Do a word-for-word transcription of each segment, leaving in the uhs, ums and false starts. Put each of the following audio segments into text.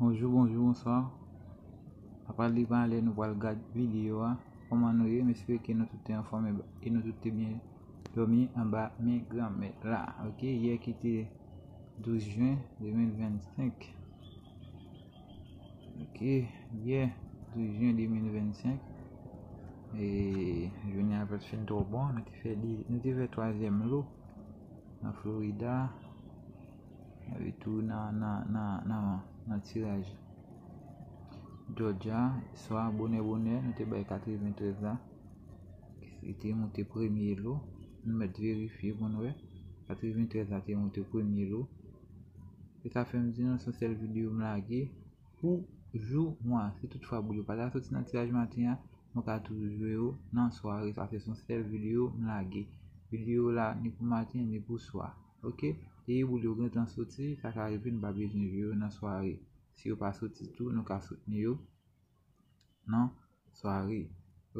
Bonjou, bonjou, bonswa. Apre li pale, nou pral gad videyo a. Kòman nou ye? M espere ke nou tout te anfòm e nou tout te byen dòmi anba men Granmèt la. Ok, yè ki te douz jen de mil vennsenk. Ok, yè douz jen de mil vennsenk. E jounen an pa t fin twò bon. Nou te fè, nou te fè twazyèm lo nan Florida. Epi tou nan, nan, nan, nan, nan tiraj Georgia, swa bonè bonè, nou te bay katreventrèz la. Li te monte premye lo. Nou mèt verifye pou n wè. Katreventrèz la te monte premye lo. Se sa fè m di nou se yon sèl videyo m lage pou jou mwa. Si toutfwa boul yo pa ta soti nan tiraj maten an, nou ka toujou jwe yo nan sware. Sa se yon sèl videyo m lage. Videyo la ni pou maten, ni pou swa. Ok? E boul yo gentan soti, sa ka rive n pa bezwen jwe yo nan sware. Si yo pa soti tou, nou ka soutni yo nan sware.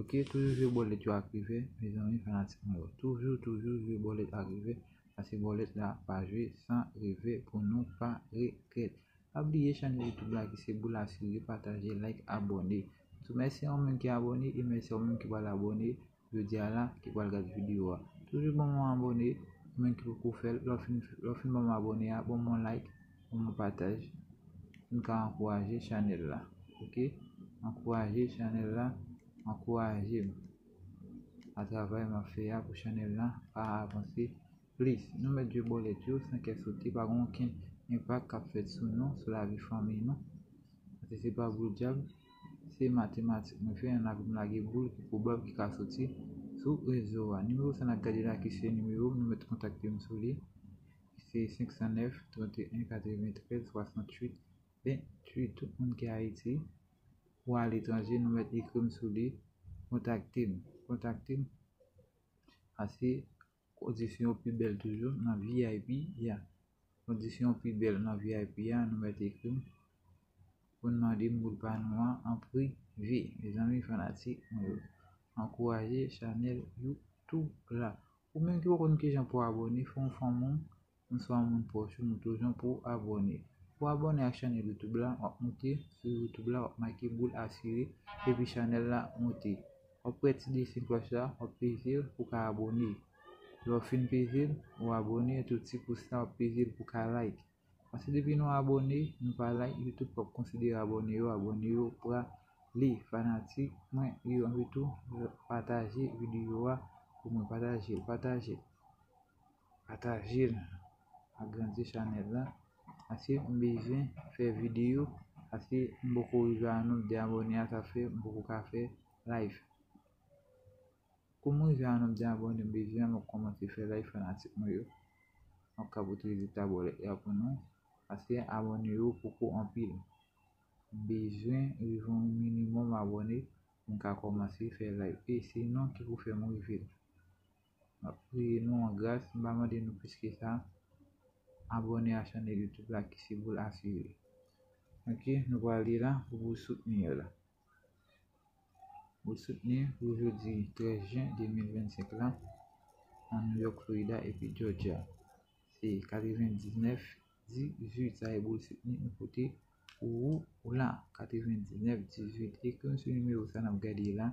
Ok, toujou jwe bòlèt yo ak revè, mezanmi fanatik mwen yo. Toujou, toujou jwe bòlèt ak revè. Paske bòlèt la pa jwe san revè pou nou pa regrèt. Pa bliye chanèl YouTube la ki se Boul Asire, pataje, like, abòne. Tou mèsi a ou menm ki abòne e mèsi a ou menm ki pral abòne jodi a la, ki pral gad videyo a. Toujou ban m yon abòne, ou menm ki poko fè l, lè w fin, lè w fin ban m abòne a, ban m yon like, ban m yon pataj, pou n ka ankouraje chanèl la. Ok? Ankouraje chanèl la, ankouraje m a travay m ap fè a pou chanèl la ka avanse plis. Nou mèt jwe bòlèt yo san kè sote, pa gen okenn enpak k ap fèt sou nou, sou lavi fanmi nou. Paske se pa boul dyab, se matematik mwen fè, n ap lage boul ki pwobab ki ka soti sou rezo a. Nimewo sa n ap gade la ki se nimewo m, nou mèt kontakte m sou li. Se senk san nèf, trant e en, katreventrèz, swasanntuit, venntuit. Tout moun ki Ayiti ou aletranje, nou mèt ekri m sou li, kontakte m, kontakte m. Paske kondisyon yo pi bèl toujou nan V I P a. Kondisyon yo pi bèl nan V I P a, nou mèt ekri m pou n mande m boul pa nou an an prive. Mezanmi fanatik mwen yo, ankouraje chanèl YouTube la. Ou menm ki pa konn kijan pou abòne, fè yon fanmi w, yon swa moun pwòch ou, montre w jan pou w abòne. Pou w abòne ak chanèl YouTube la, w ap monte sou YouTube la, w ap make Boul Asire, epi chanèl la monte. W ap wè ti desen klòch la, w ap peze l pou w ka abòne. Lè w fin peze l, ou abòne, epi ti pous la, w ap peze l pou w ka like. Paske depi nou abòne, nou pa like, YouTube p ap konsidere abòne yo, abòne yo prale. Fanatik mwen yo, anvi tou, pataje videyo a pou mwen, pataje l, pataje l. Pataje l, agrandi chanèl la. Paske m bezwen fè videyo, paske m poko rive a nonb de abòne a, sa fè m poko ka fè live. Pou m rive a nonb de abòne m bezwen an, m ap kòmanse fè live fanatik mwen yo. M ap ka pote rezilta bòlèt la pou nou. Paske abòne yo poko anpil. M bezwen rive yon minimòm abòne pou m ka kòmanse fè live. E se nou ki pou fè m rive l. M ap priye nou an gras, m pa mande nou plis ke sa. Abòne a chanèl YouTube la ki se Boul Asire. Ok, nou prale la pou, pou soutni yo la. Pou soutni pou jodi trèz jen de mil vennsenk la, nan New York, Florida epi Georgia. Se katrevendiznèf dizuit, sa e boul soutni nou pote pou ou la. Katrevendiznèf dizuit. Ekri m sou nimewo sa n ap gade la.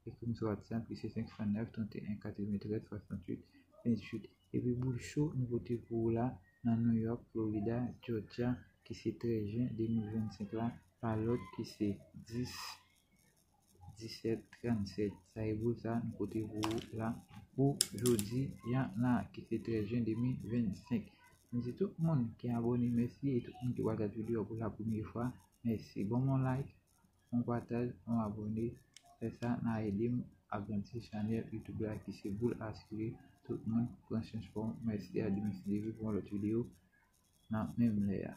Ekri m sou WhatsApp ki se senk san nèf, trant e en, katreventrèz, swasanntuit, venntuit. Epi boul cho nou pote pou ou la nan New York, Florida, Georgia, ki se trèz jen de mil vennsenk la, pa lòt ki se dis, disèt, trannsèt. Sa e boul sa nou pote pou ou la pou jodi a la, ki se trèz jen de mil vennsenk. M di tout moun ki abòne mèsi e tout moun ki pral gad videyo a pou la premye fwa, mèsi. Ban m yon like, yon pataj, yon abòne. Fè sa nan ede m agrandi chanèl YouTube la ki se Boul Asire. Tout moun pran chans pa w. Mèsi, a demen si Dye vle pou yon lòt videyo nan menm lè a.